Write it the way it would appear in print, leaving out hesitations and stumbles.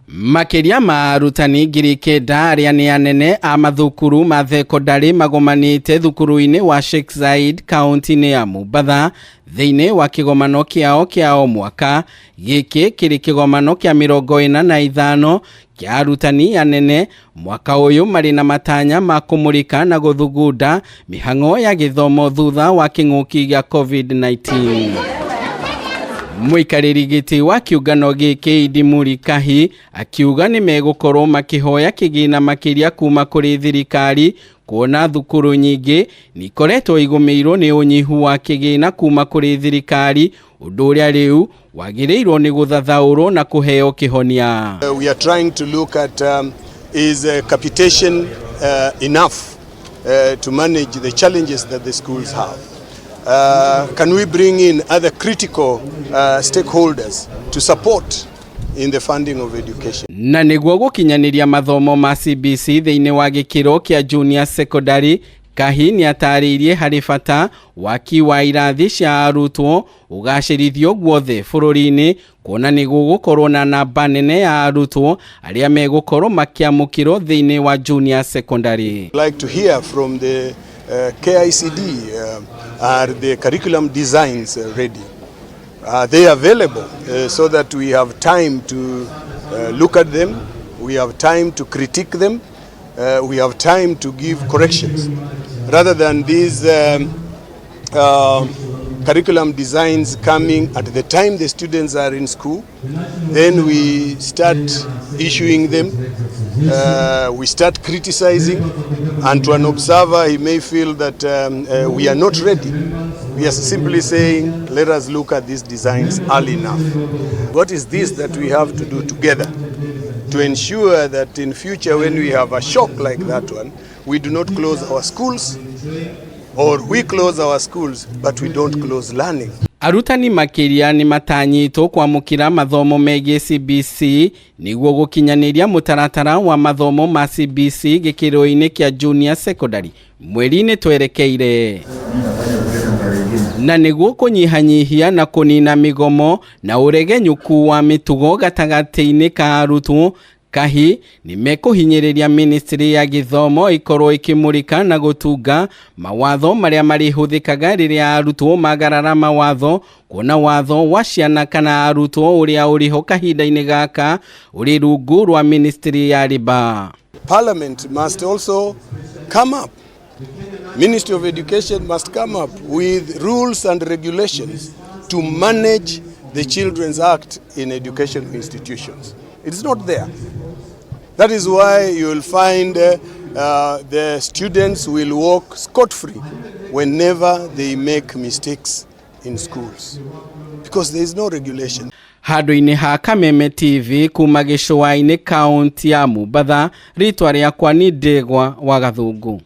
Makĩria ma arutani 9,000 arĩa nĩ anene a mathukuru ma thekondarĩ magomanĩte thukuru-inĩ wa Sheikh Said kaunti-inĩ ya Mombatha thĩinĩ wa kĩgomano kĩao kĩa o mwaka. Gĩkĩ kĩrĩ kĩgomano kĩa 45 kĩa arutani anene mwaka ũyũ, marĩ na matanya ma kũmũrĩka na gũthugunda mĩhang'o ya gĩthomo thutha wa kĩng'ũki gĩa COVID-19. Mũikarĩri gĩtĩ wa kĩũngano gĩkĩ Idi Murikahi akiuga nĩ megũkorwo makĩhoya kĩgĩna makĩria kuma kũrĩ thirikari, kuona thukuru nyingĩ nĩ ikoretwo igũmĩirwo nĩ ũnyihu wa kĩgĩna kuma kũrĩ thirikari, ũndũ ũrĩa rĩu wagĩrĩirwo nĩ gũthathaũrwo na kũheo kĩhonia. We are trying to look at is capitation enough to manage the challenges that the schools have? Can we bring in other critical stakeholders to support in the funding of education? Na nĩguo gũkinyanĩria mathomo ma CBC thĩinĩ wa gĩkĩro kĩa junior secondary, Kahi nĩ atarĩirie harĩ bata waki wa irathi cia arutwo ũgacĩrithio guothe bũrũri-inĩ, kuona nĩ gũgũkorwo na namba nene ya arutwo arĩa megũkorwo makĩamũkĩrwo thĩinĩ wa junior secondary. Like to hear from the KICD, are the curriculum designs ready? Are they available so that we have time to look at them, we have time to critique them, we have time to give corrections, rather than these curriculum designs coming at the time the students are in school? Then we start issuing them, we start criticizing, and to an observer, he may feel that we are not ready. We are simply saying, let us look at these designs early enough. What is this that we have to do together to ensure that in future, when we have a shock like that one, we do not close our schools, or we close our schools, but we don't close learning? Arutani makĩria nĩ matanyĩtwo kwamũkĩra mathomo megiĩ CBC nĩguo gũkinyanĩria mũtaratara wa mathomo ma CBC gĩkĩro-inĩ kĩa junior secondary mweri-inĩ twerekeire, na nĩguo kũnyihanyihia na kũnina mĩgomo na ũregenyũku wa mĩtugo gatagatĩ-inĩ ka arutwo. Kahi nĩ mekũhinyĩrĩria ministry ya gĩthomo ĩkorwo ĩkĩmũrĩka na gũtunga mawatho marĩa marĩhũthĩkaga rĩrĩa arutwo magarara mawatho, kuona watho wa ciana kana arutwo ũrĩa ũrĩho kahinda-inĩ gaka ũrĩ rungu rwa ministry ya Labour. Parliament must also come up. Ministry of Education must come up with rules and regulations to manage the Children's Act in educational institutions. It's not there. That is why you will find the students will walk scot-free whenever they make mistakes in schools, because there is no regulation. Handũ-inĩ ha Kameme TV kuma gĩcũa-inĩ kaunti ya Mombatha, rĩtwa rĩakwa nĩ Ndegwa wa Gathungu.